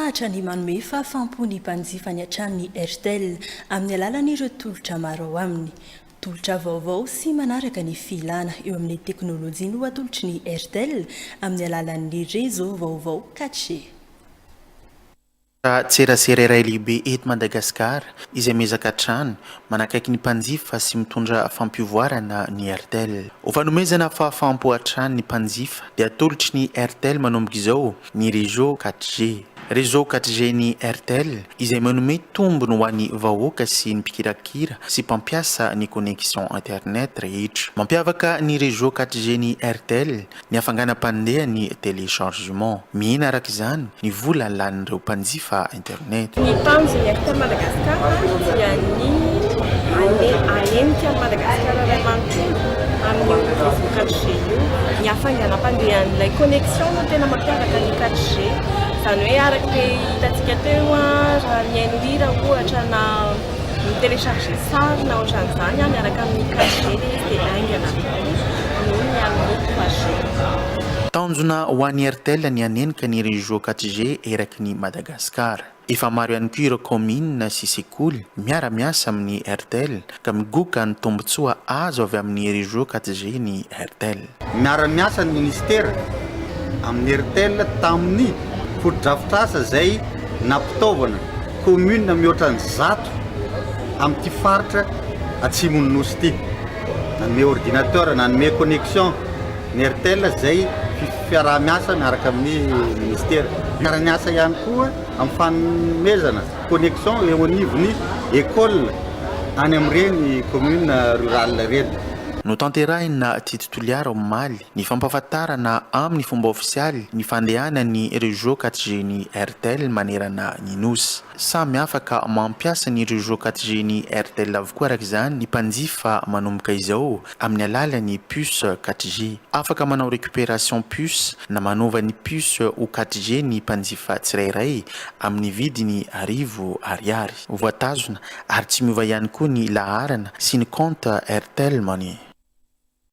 mitsahatra ny manome fahafaham-po ny mpanjifany hatrany ny Airtel, amin'ny alalan'ireo tolotra maro ao aminy. Tolotra vaovao sy manaraka ny filana eo amin'ny teknolojia no atolotry ny Airtel amin'ny alalan'ny réseau vaovao 4G. Tserasera iray lehibe eto Madagasikara izay miezaka hatrany manakaiky ny mpanjifa sy mitondra fampivoarana ny Airtel. Ho fanomezana fahafaham-po hatrany ny mpanjifa dia atolotry ny Airtel manomboka izao ny réseau 4G. Réseau 4G ny Airtel izay manome tombony ho an'ny vahoaka sy ny mpikirakira sy mpampiasa ny connexion internet rehetra. Mampiavaka ny réseau 4G ny Airtel Ny hafanganam-pandeha ny téléchargement. Mihena araka izany ny vola lanin'ireo mpanjifa internet. Ny tanjon'ny Airtel Madagascar dia ny hanenika an'i Madagasikara iray manontolo amin'io réseau 4G io. Ny hafanganam-pandehan'ilay connexion no tena mampiavaka ny 4G. Izany hoe araka ilay hitantsika teo, raha mihaino hira ohatra na mi-télécharger sary na ohatran'izany miaraka amin'ny 4G ilay izy dia haingana kokoa noho ny amin'ny 3G. Tanjona ho an'ny Airtel ny hanenika ny réseau 4G eraky ny Madagasikara. Efa maro ihany koa ireo kaominina sy sekoly miara-miasa amin'ny Airtel ka migoka ny tombontsoa azo avy amin'ny réseau 4G ny Airtel. Miara-miasa ny minisitera amin'ny Airtel tamin'ny fotodrafitrasa izay nampitaovana commune mihoatra ny 100 amin'ity faritra atsimon'ny Nosy ity. Nanome ordinateur, nanome connexion ny Airtel izay fiaraha-miasa miaraka amin'ny minisitera. Miara-miasa ihany koa amin'ny fanomezana connexion eo anivon'ny école any amin'ireny commune rurale ireny. Notanterahina teto Toliara omaly ny fampahafantarana amin'ny fomba ofisialy ny fandehanan'ny réseau 4G ny Airtel manerana ny Nosy. Samy afaka mampiasa ny réseau 4G ny Airtel avokoa araka izany ny mpanjifa manomboka izao amin'ny alalan'ny puce 4G. Afaka manao récupération puce na manova ny puce ho 4G ny mpanjifa tsirairay amin'ny vidiny 1000 ariary. Voatazona ary tsy miova ihany koa ny laharana sy ny compte Airtel Money.